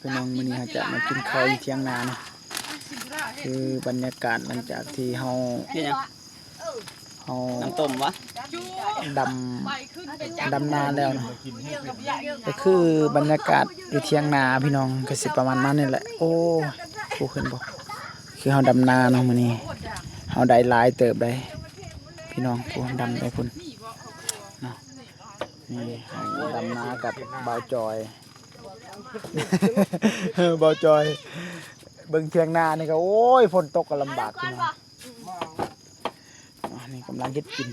ພີ່ນ້ອງ ມື້ນີ້ເຮົາຈະມາກິນເຂົ້າຢູ່ຖຽງນາເນາະ ຄືບັນຍາກາດຫຼັງຈາກທີ່ເຮົາ ເຮັດຫຍັງ? ເຮົາ ນ້ຳຕົ້ມຫວາ? ດຳ ດຳນາແລ້ວເນາະ ກໍຄືບັນຍາກາດຢູ່ຖຽງນາພີ່ນ້ອງ ກໍຊິປະມານນັ້ນນີ້ແຫຼະ. ໂອ້ ຜູ້ເຫັນບໍ່ ຄືເຮົາດຳນາເນາະ ມື້ນີ້ເຮົາໄດ້ຫຼາຍເຕີບໃດ໋ພີ່ນ້ອງ. ໂອ້ ດຳໄປພຸ້ນເນາະ ນີ້ເຮົາດຳນາກັບບ່າວຈອຍ ບ່າວຈອຍ ເບິ່ງຖຽງນານີ້ກໍ ໂອ້ຍ ຝົນຕົກກໍລຳບາກພີ່ນ້ອງ. ອ່າ ນີ້ກຳລັງເຮັດກິນ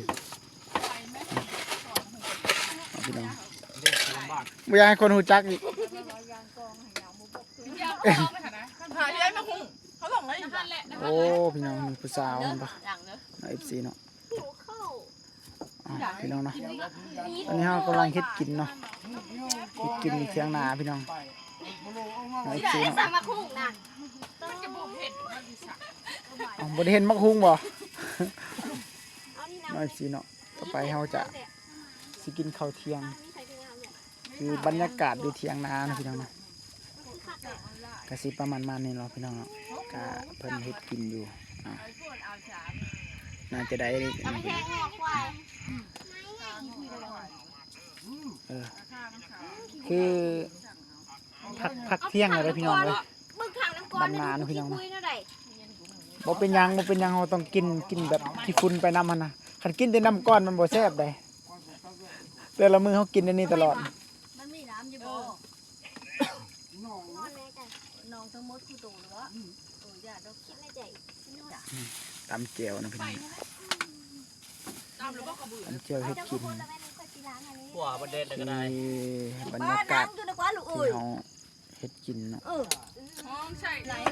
ພີ່ນ້ອງ ບໍ່ຢາກໃຫ້ຄົນຮູ້ຈັກອີກ. ໂອ້ ພີ່ນ້ອງ ຜູ້ສາວເຫັນບໍ່ ເອັຟຊີເນາະ. ອ່າ ພີ່ນ້ອງເນາະ ອັນນີ້ເຮົາກຳລັງເຮັດກິນເນາະ ເຮັດກິນຢູ່ຖຽງນາພີ່ນ້ອງ ເອັຟຊີເນາະ. ເອົ້າ ບໍ່ໄດ້ເຫັນໝາກຫຸ່ງບໍ່ ເອັຟຊີເນາະ? ຕໍ່ໄປເຮົາຈະຊິກິນເຂົ້າທ່ຽງ ຄືບັນຍາກາດຢູ່ຖຽງນາເນາະ ພີ່ນ້ອງເນາະ. ກະຊິປະມານມານນີ້ເນາະ ພີ່ນ້ອງເນາະ ກະເພິ່ນເຮັດກິນຢູ່ເນາະ ໜ້າຈະໄດ້ ເອີ ຄືຜັກ ຜັກທ່ຽງແລ້ວເດີພີ່ນ້ອງເອີຍ. ດຳນາເນາະ ພີ່ນ້ອງເນາະ ບໍ່ເປັນຫຍັງ ບໍ່ເປັນຫຍັງ ເຮົາຕ້ອງກິນ ກິນແບບຂີ້ຝຸ່ນໄປນຳຫັ້ນນະ. ຄັນກິນແຕ່ນ້ຳກ້ອນມັນບໍ່ແຊບໃດ໋ ແຕ່ລະມື້ເຮົາກິນອັນນີ້ຕະຫຼອດ. ມັນມີນ້ຳຢູ່ບໍ່? ນອນແນ່ໃຈ ນ້ອງທັງໝົດຄືໂຕແລ້ວບໍ່? ໂຕຢ່າດອກ ຄິດໃນໃຈ ຕຳແຈ່ວນະພີ່ນ້ອງ ຕຳແຈ່ວເຮັດກິນ ຂົວບໍ່ແດດກໍໄດ້ ຄືບັນຍາກາດທີ່ເຮົາເຮັດກິນເນາະ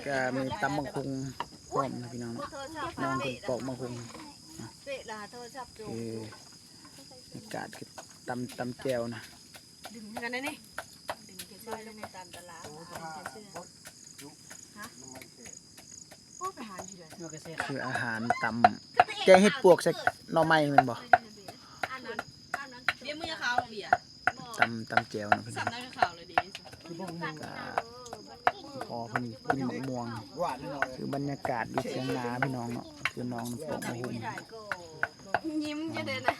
ກໍມີຕຳບັກຫຸ່ງພ້ອມນະພີ່ນ້ອງເນາະ ນ້ອງເພິ່ນປອກບັກຫຸ່ງ ຄືບັນຍາກາດຄືຕຳ ຕຳແຈ່ວນະ. ດຶງກັນໄດ້ນີ້ ດຶງແກເຊື່ອລົງໃນຕາມຕະຫຼາດ ຄືອາຫານຕຳ ແກງເຫັດປວກໃສ່ໜໍ່ໄມ້ແມ່ນບໍ່? ດຽວມື້ຍາຂາວເບຍ ຕຳ ຕຳແຈ່ວເນາະ ສຳນັກຂ່າວເລີຍເດ ພໍເພິ່ນກິນໝາກມ່ວງ ຄືບັນຍາກາດຢູ່ຖຽງນາພີ່ນ້ອງເນາະ ຄືນ້ອງປອກໝາກຫຸ່ງ ຍິ້ມຢູ່ເດ້ນະ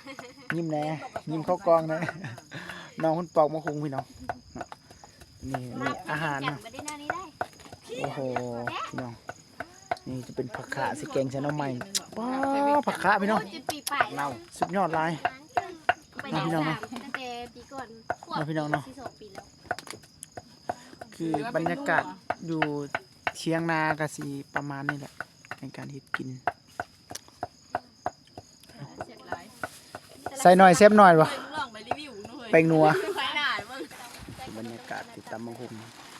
ຍິ້ມແດ່ ຍິ້ມເຂົ້າກ້ອງແດ່ ນ້ອງເພິ່ນປອກໝາກຫຸ່ງພີ່ນ້ອງເນາະ. ນີ້ ນີ້ອາຫານເນາະ ໂອ້ໂຫ ພີ່ນ້ອງ ນີ້ຈະເປັນຜັກຂະຊິແກງໃສ່ໜໍ່ໄມ້ ປ້າ ຜັກຂະພີ່ນ້ອງ ສຸດຍອດຫຼາຍ ເນາະ ພີ່ນ້ອງເນາະ ເນາະ ພີ່ນ້ອງເນາະ ຄືບັນຍາກາດຢູ່ຖຽງນາກໍຊິປະມານນີ້ແຫຼະ ໃນການເຮັດກິນ. ໃສ່ໜ້ອຍແຊບໜ້ອຍບໍ່? ແປ້ງນົວ ບັນຍາກາດທີ່ຕຳບັກຫຸ່ງ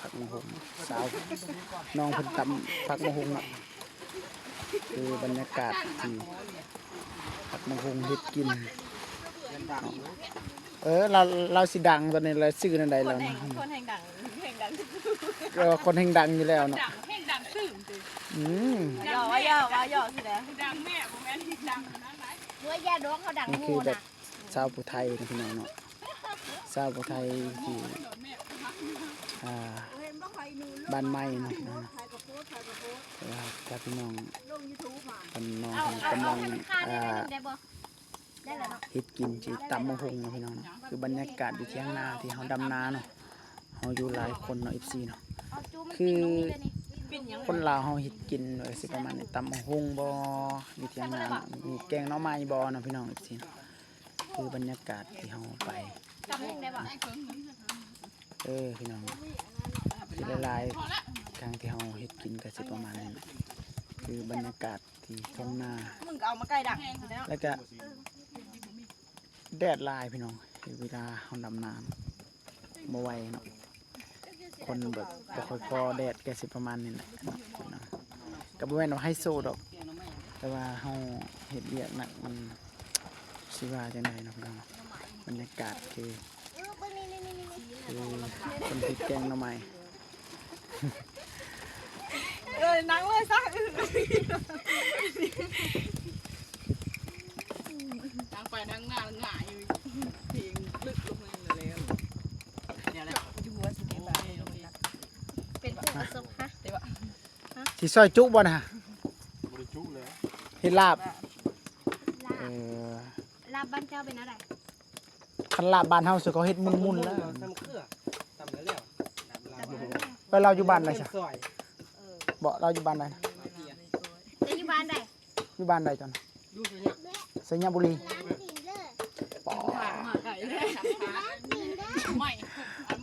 ຜັກບັກຫຸ່ງ ສາວນ້ອງເພິ່ນຕຳຜັກບັກຫຸ່ງເນາະ ຄືບັນຍາກາດທີ່ຜັກບັກຫຸ່ງເຮັດກິນເນາະ. ເອີ ລາວ ລາວຊິດັງຕອນນີ້ລະ ຊື່ແນວໃດລາວນະ ຄົນແຮ່ງດັງ ແຮ່ງດັງ ເອີ ຄົນແຮ່ງດັງຢູ່ແລ້ວເນາະ ແຮ່ງດັງຕື່ມຕິ ອືມ ຫຍອກວ່າຫຍອກ ຫຍອກຊື່ໃດ ດັງແມ່ ບໍ່ແມ່ນດັງນັ້ນໃດ໋ ບໍ່ຢ່າດອກ ເຮົາດັງໝູ່ນະ ຊາວຜູ້ໄທນະພີ່ນ້ອງເນາະ ຊາວຜູ້ໄທທີ່ ອ່າ ບ້ານໃໝ່ເນາະ ເອີ ຖ້າພີ່ນ້ອງເພິ່ນ ນ້ອງເພິ່ນກຳລັງ ອ່າ ເຮັດກິນຊິຕຳບັກຫຸ່ງເນາະພີ່ນ້ອງເນາະ ຄືບັນຍາກາດຢູ່ຖຽງນາທີ່ເຮົາດຳນາເນາະ ເຮົາຢູ່ຫຼາຍຄົນເນາະ ເອັຟຊີ ເນາະ ຄືຄົນລາວເຮົາເຮັດກິນກໍຊິປະມານນີ້ ຕຳບັກຫຸ່ງບໍ ຢູ່ຖຽງນາເນາະ ມີແກງໜໍ່ໄມ້ບໍເນາະ ພີ່ນ້ອງ ເອັຟຊີ ເນາະ ຄືບັນຍາກາດທີ່ເຮົາໄປ ເອີ ພີ່ນ້ອງ ທີ່ຫຼາຍໆ ຄັ້ງທີ່ເຮົາເຮັດກິນກໍຊິປະມານນີ້ແຫຼະ ຄືບັນຍາກາດທີ່ທົ່ງນາ ມຶງກໍເອົາມາໄກ່ດັງ ແລ້ວກໍແດດຫຼາຍພີ່ນ້ອງ ເວລາເຮົາດຳນາບໍ່ໄຫວເນາະ ຄົນແບບບໍ່ຄ່ອຍພໍແດດກໍຊິປະມານນີ້ແຫຼະເນາະ ກໍບໍ່ແມ່ນວ່າໄຮໂຊດອກ ແຕ່ວ່າເຮົາເຮັດວຽກໜັກ ມັນຊິວ່າຈັ່ງໃດເນາະພີ່ນ້ອງ ບັນຍາກາດຄື ເອີ ເບິ່ງນີ້ໆໆໆ ຄືຄົນທີ່ແກງໜໍ່ໄມ້ ເອີ ນັ່ງເລີຍຊະ ນັ່ງໄປນັ່ງມາຫງາຍຢູ່ ເພງລຶກລົງມາແລ້ວ ແນວໃດ ຢູ່ຫົວຊິເກັບບາດ ໂອເຄ ໂອເຄ. ສົບຮະ ຊິຊອຍຈຸບໍ່ນະ? ບໍ່ໄດ້ຈຸແລ້ວ ເຮັດລາບ. ລາບ ເອີ ລາບບ້ານເຈົ້າເປັນແນວໃດ? ຄັນລາບບ້ານເຮົາ ເຂົາເຮັດໝຸ່ນໆ ແລ້ວ ຕຳເຄື່ອ ຕຳແລ້ວ ແລ້ວ ແລ້ວລາວຢູ່ບ້ານໃດຊະ? ເອີ ບໍ່ ລາວຢູ່ບ້ານໃດນະ? ແຕ່ຢູ່ບ້ານໃດ? ຢູ່ບ້ານໃດເຈົ້ານະ? ຢູ່ໄຊຍະ ໄຊຍະບູລີ.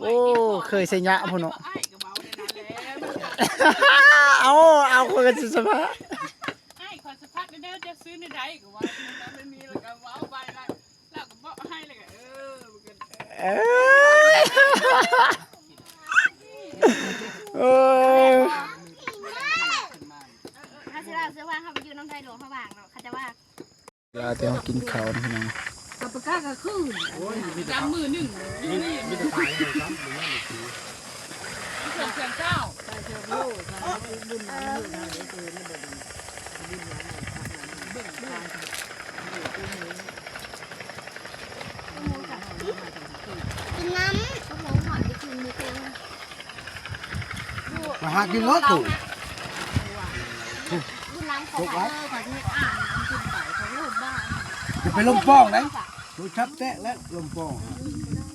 ໂອ້ ເຄີຍໄຊຍະພຸ້ນເນາະ. ເອົາ ເອົາ ຂ້ອຍກໍຊິສະພາ ອ້າຍ ຂໍສະພາດແດ່ເດີ ເຈົ້າຊື້ແນວໃດກໍວ່າ ມັນມີ ແລ້ວກໍເວົ້າໄປ ລາວກໍບອກໃຫ້ ແລ້ວກໍ ເອີ ມັນກໍ ເອີຍ ໂອ້ຍ ເຮົາຊິລາວເສືອວ່າເຮົາໄປຢູ່ນຳໄທຫຼວງພະບາງເນາະ ເຂົາຈະວ່າ ເວລາທີ່ເຮົາກິນເຂົ້ານະພີ່ນ້ອງ ກັບປາກາກະຄືນ ໂອ້ຍ ມີແຕ່ ຈຳມື້ໜຶ່ງ ມີ ມີແຕ່ຕາຍ ເຄື່ອງເຈົ້າ ເຄື່ອງເຈົ້າ ກິນນ້ຳ ມາຫາກິນເນາະຕູ້ ບຸນນຳເຂົາ ເອີ ເຂົາຊິເຮັດອ່າງນ້ຳຂຶ້ນໄປ ເຂົາເລີ່ມບ້ານ ຢ່າໄປລົມປ່ອງເດ້ ໂທລະສັບແຕກແລ້ວ ລົມປ່ອງ ກິນນ້ຳ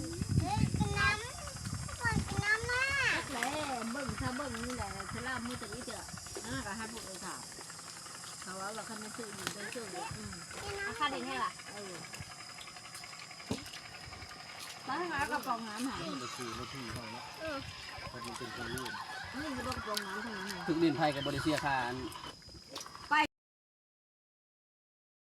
ກິນນ້ຳນະ ແລ້ວເບິ່ງຊະ ເບິ່ງນີ້ແຫຼະ ສະລາມມື້ຕະກີ້ເທື່ອ ອ່າ ກໍໃຫ້ພວກເອີຖາມ ເຂົາວ່າວ່າຄັນມັນຊື້ຢູ່ໄດ້ຊື້ ອືມ ອາຄາເດແທ້ລະ ເອີ ໄປຫາກະປ໋ອງນ້ຳໃຫ້ ເອີ ມັນເປັນກະໂຫຼກ ນີ້ບໍ່ກະປ໋ອງນ້ຳເທົ່ານັ້ນ ຖືກຫຼິ້ນໄພກໍບໍ່ໄດ້ເສຍຄ່າອັນ